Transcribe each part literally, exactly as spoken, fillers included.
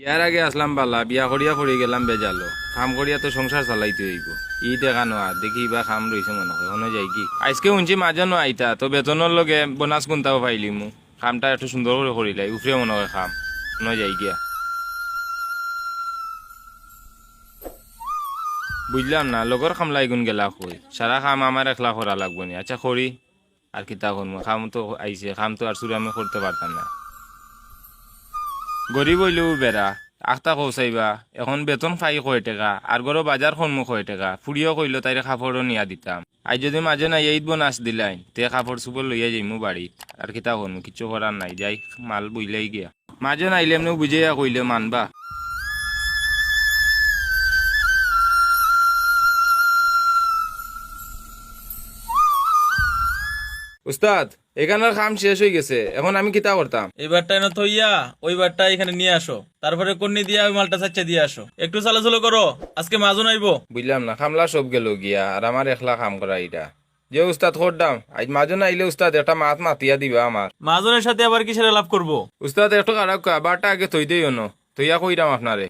ইয়ার আগে আছলাম বালা, বিয়া করিয়া পড়ি গেলাম বেজালো। কাম করিয়া তো সংসার চালাইতে অইবো। ই দেখা নোয়া, দেখি ইবা কাম রইছে মনো কয়, হনো যাইগি। আইজকে হুনছি মাজনও আইতা, তো বেতনর লগে বোনাস কুনতাও পাইলিমু। কামটা একটু সুন্দর করি করিলাই, উফরে মনো কয় কাম। হনো যাইগিয়া। বুঝলাম না, লগর কামলা ইগুন গেলা কই? সারা কাম আমার একলা করা লাগবো নি? আচ্ছা, করি। আর কিতা করমু? কাম তো আইছে, কাম তো আর চুরামি করতে পারতাম না। গরিব অইলেও বেড়া, আখতা কও চাইবা, এখন বেতন পাই কয় টেকা, আর ঘরো বাজার করমু কয় টেকা, ফুড়িও কইলো তাইরে কাপড়ও নিয়া দিতাম। আইজ যদি মাজন আইয়া ইদ বোনাস দিলাইন, তে কাপড় চুপড় লইয়া যাইমু বাড়িত। আর কিতা করমু, কিচ্ছু করার নাই, যাই মাল বইলাই গিয়া। মাজন আইলে এমনেও বুঝাইয়া কইলে মানবা। উস্তাদ, এখানর কাম শেষ অই গেছে, এখন আমি কিতা করতাম? এই বারটা এনে থইয়া ওই বারটা এখানে নিয়ে আসো, তারপরে কন্নি দিয়া ওই মালটা চাইচ্চা দিয়ে আসো। একটু চালাচুলো করো, আজকে মাজন আইবো। বুঝলাম না, কামলা সব গেল গিয়া, আর আমার একলা কাম করা ইটা। যে উস্তাদ করতাম, আইজ মাজন আইলে উস্তাদ একটা মাত মাতিয়া দিবা আমার। মাজনের সাথে আবার কিসের আলাপ করবো? উস্তাদ একটু খারাপ কা, বারটা আগে থই দেই অনো, থইয়া কইরাম আপনারে।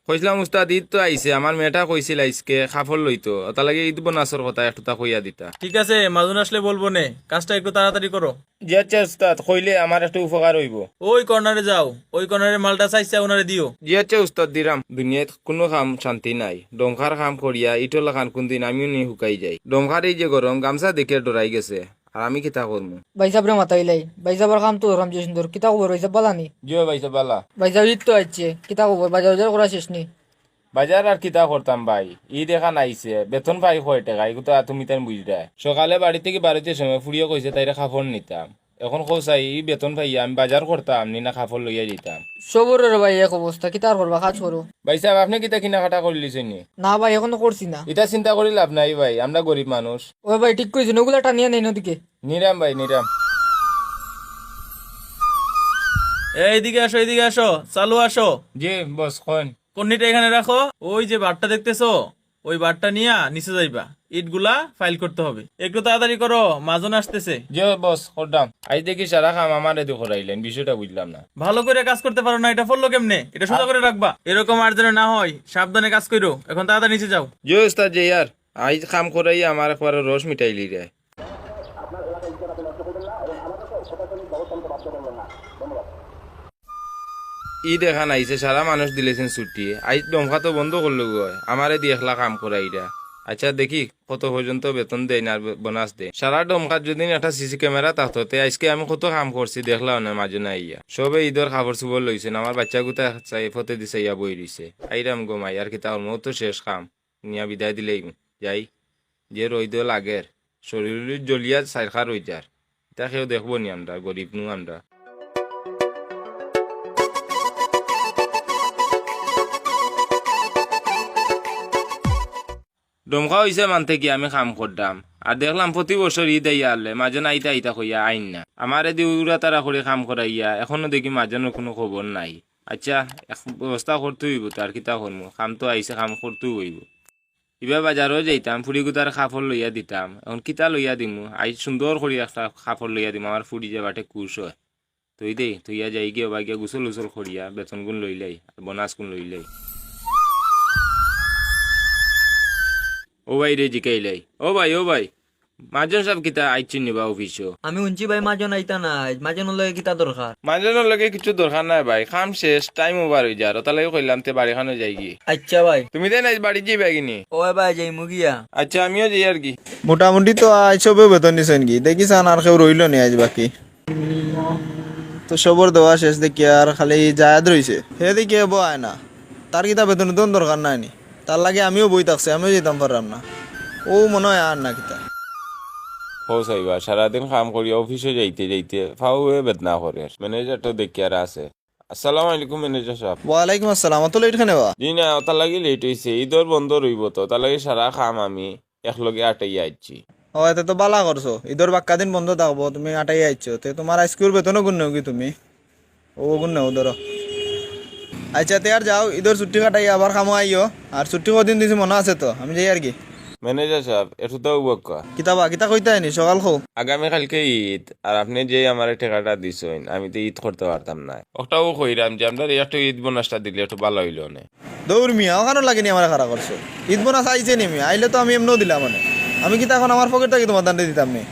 কইছিলাম উস্তাদ, ইদ তো আইছে, আমার মেয়েটা কইছিল আইজকে কাপড় লইতো, অতা লাগি ইদ বোনাসর কথা একটু তা কইয়া দিতা। ঠিক আছে, মাজন আসলে বলবো নে, কাজটা একটু তাড়াতাড়ি করো। জি আচ্ছা উস্তাদ, কইলে আমার একটু উপকার অইবো। ওই কর্নারে যাও, ওই কর্নারে মালটা চাইচ্চা ওনারে দিও। জি আচ্ছা উস্তাদ, দিরাম। দুনিয়াত কুনু কাম শান্তি নাই, ডমকার কাম করিয়া ইটর লাখান কুনদিন আমিও নি হুকাই যাই। ডমকার এই যে গরম, গামছা দেখিয়া ডরাই গেছে। আর আমি কিতা করমু? ভাইসাবরে মাতাইলাই। ভাইসাবর কাম তো দেখরাম যে সুন্দর। কিতা খবর ভাইসাব, বালা নি? জি অয় ভাইসাব, বালা। ভাইসাব, ইদ তো আইছে, কিতা খবর? বাজার উজার করা শেষ নি? বাজার আর কিতা করতাম ভাই, ইদ এখান আইছে, বেতন পাই কয় টেকা, ইগু তো আর তুমি তাইন বুঝরায়। সকালে বাড়ি থাকি বারইতে সময় ফুড়িয়ে কইছে তাইরে কাপড় নিতাম। এখন কও চাই, ই বেতন পাইয়া আমি বাজার করতাম নি না কাপড় লইয়া যাইতাম? সবরর ভাই এক অবস্থা, কিতা আর করবা, কাজ করো। ভাইসাব, আপনে কিতা কিনাকাটা করিলিছইন নি? না ভাই, এখনো করছি না। ইতা চিন্তা করি লাভ নাই ভাই, আমরা গরিব মানুষ। ও ভাই, ঠিক কইছইন, ওগুলা টানিয়া নেইন ওদিকে। নিরাম ভাই, নিরাম। এই, এদিকে আসো, এদিকে আসো, চালু আসো। জি বস, কইন। কন্নিটা এখানে রাখো। ওই যে বারটা দেখতেছো, ওই বারটা নিয়া নিচে যাইবা, ইটগুলা ফাইল করতে হবে। একটু তাড়াতাড়ি করো, মাজন আসতেছে। জি বস, করতাম। আইজ দেখি সারা কাম আমারে দি করাইলাইন, বিষয়টা বুঝলাম না। ভালো করে কাজ করতে পারো না, এটা পড়লো কেমনে? এটা সোজা করে রাখবা। এরকম আর যেন না হয়, সাবধানে কাজ করো। এখন তাড়াতাড়ি নিচে যাও। জি উস্তাদ, যাইয়ার। আইজ কাম করাইয়া আমার একবারে রস মিটাইলিরায়। ইদ এখান আইছে, সারা মানুষ দিলাইছইন ছুটি। আইজ ডমকা তো বন্ধ করলো গো, আমারে দি একলা কাম করাইরা। আচ্ছা দেখি কত পর্যন্ত বেতন দেইন আর ব-, বোনাস দেইন। সারা ডমকাত যদি একটা সিসি ক্যামেরা থাকতো, তে আইজকে আমি কত কাম করছি দেখলাম না মাজন আইয়া। সবে ইদর কাপড় চুপড় লইছইন, আমার বাইচ্চাগুতা চাই ফতেদি চাইয়া বই রইছে। আইরাম গো মাই, আর কিতা করমু, অউ তো শেষ কাম। নিয়া বিদায় দিলাইমু, যাই। যে রইদ লাগের, শরীর জ্বলিয়া ছাইরখার অই যার। ইতা কেউ দেখবো নি আমরা, গরিব নু আমরা। ডমকা অইছে মানতে কি আমি কাম করতাম। আর দেখলাম প্রতি বছর ইদ আইয়া আরলে মাজন আইতা আইতা কইয়া আইন না। আমারে দি উড়াতাড়া করি কাম করাইয়া, এখনো দেখি মাজনর কুনু খবর নাই। আচ্ছা, এক ব্যবস্থা করতে অইবো তো, আর কিতা করমু? কাম তো আইছে, কাম করতেউ অইবো। ইবা বাজারো যাইতাম, ফুড়িগুতার কাপড় লইয়া দিতাম। এখন কিতা লইয়া দিমু? আইজ সুন্দর করি একটা কাপড় লইয়া দিমু, আমার ফুড়ি যে বাটে খুশ অয়। থই দেই, থইয়া যাইগি, অবায় গিয়া গোসল উসল করিয়া বেতনগুন লইলাই, আর বোনাসগুন লইলাই। ও ভাইরে জিকাইলাই, ও ভাই, ও ভাই, মাজন সাব কিতা আইছইন নি বা অফিসো? আমি হুনছি ভাই, মাজন আইতা নায়, মাজনর লগে কিতা দরকার? মাজনর লগে কিচ্ছু দরকার নাই ভাই, কাম শেষ, time over অই যার, অতার লাগি কইলাম তে বাড়িখানো যাইগি। আইচ্ছা ভাই। তুমি তাইন আইজ বাড়িত যাইবায়গি নি? অয় ভাই, যাইমু গিয়া। আইচ্ছা, আমিও যাইয়ার গি। মোটামুটি তো আইজ সবে বেতন নিছইন গি, দেখি চাইন আর কেউ রইলো নি আইজ বাকি। তো সবর দেওয়া শেষ দেখি আর খালি জায়েদ রইছে। হে দেখি এবো আয় না, তার কিতা বেতন উতন দরকার নাই নি? তার লাগি আমিও বই থাকছি, আমিও যাইতাম পাররাম না। অউ মনো অয় আর না কিতা। হো সাইবা, সারাদিন কাম করি অফিসো যাইতে যাইতে পাওয়ে বেদনা করের। ম্যানেজার তো দেখিয়ার আছে। আসসালামু আলাইকুম ম্যানেজার সাব। ওয়ালাইকুম আসসালাম, অত লেট কেনে বা? জি না, অতার লাগি লেট অইছে, ইদর বন্ধ রইবো তো, তার লাগি সারা কাম আমি একলগে আটাইয়া আইছি। ও, এতে তো বালা করছো, ইদর বাক্কা দিন বন্ধ থাকবো, তুমি আটাইয়া আইছো, তে তুমার আইজকুর বেতনও গুণ নেও কি তুমি? ও গুণ নেও ধরো। আইচ্ছা, তে আর যাও, ইদর ছুটি কাটাইয়া আবার কামো আইও। আর ছুটি কদিন দিছি মনো আছে তো, আমি যাইয়ার গি। ম্যানেজার সাব, একটু তো বক্কা। কিতা বা, কিতা কইতায় নি? সকাল কও। আগামী কালকে ঈদ, আর আপনে যে আমারে টেকাটা দিছইন, আমি তো ঈদ করতে পারতাম না। ওটাও কইরাম যে আমরারে একটু ঈদ বোনাসটা দিলে একটু ভালা অইলো অনে। দৌড় মিয়া, অখানর লাগি নি আমারে খাড়া করছো? ঈদ বোনাস আইছে নি মিয়া? আইলে তো আমি এমনেও দিলাম অনে। আমি কিতা অখন আমার পকেট থাকি তুমার তানরে দিতাম নি?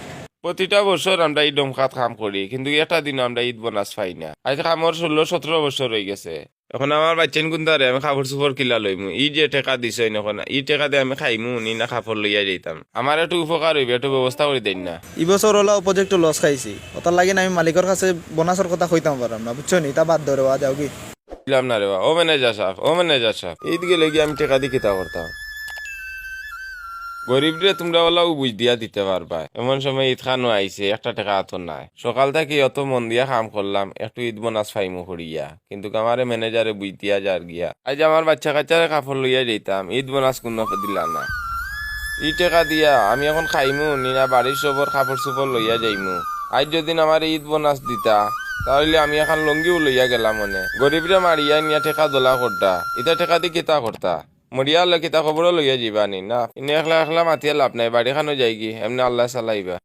প্রতিটা বছর আমরা ই ডমখাত কাম করি, কিন্তু একটা দিনও আমরা ঈদ বোনাস পাই না। আইজ কামর ষোলো সতেরো বছর অইগেছে। অখন আমার বাইচ্চাইন কুনতারে আমি কাপড় চোপড় কিলা লইমু? ই যে টেকা দিছইন অখন, ই টেকা দি আমি খাইমু নি না কাপড় লইয়া যাইতাম? আমার একটু উপকার অইবো, একটু ব্যবস্থা করি দেইন না। ই বছর অলা উপযুক্ত লস খাইছি, অটার লাগি আমি মালিকর কাছে বোনাসর কথা কইতাম পাররাম না, বুঝছো নি? ইতা বাদ দেও রে বা, যাওগি। দিলাম না রে বা। ও ম্যানেজার সাব, ও ম্যানেজার সাব, ঈদ গেলেগি আমি টেকা দি কিতা করতাম? গরিবরে তুমরা অলাউ বুঝ দিয়া দিতে পারবায়, এমন সময় ঈদ খানও আইছে, একটা টেকা আতো নাই। সকাল থাকি অত মন দিয়া কাম করলাম, একটু ঈদ বোনাস পাইমু করিয়া, কিন্তু আমারে ম্যানেজারে বুঝ দিয়া যার গিয়া। আইজ আমার বাইচ্চা কাইচ্চারে কাপড় লইয়া যাইতাম, ঈদ বোনাস কুনু দিলা না। ই টেকা দিয়া আমি অখন খাইমু নি না বাড়ির সবর কাপড় চোপড় লইয়া যাইমু? আইজ যদিন আমারে ঈদ বোনাস দিতা, তা অইলে আমি এখান লুঙ্গিও লইয়া গেলাম অনে। গরিবরে মারিয়া নিয়া টেকা দলা করতা, ইতা টেকা দি কিতা করতা? মরিয়া অইলে কিতা কবরো লইয়া যাইবা নি? না, ইনো একলা একলা মাতিয়া লাভ নাই, বাড়ি খানো যাইগি, এমনে আল্লায় চালাইবা।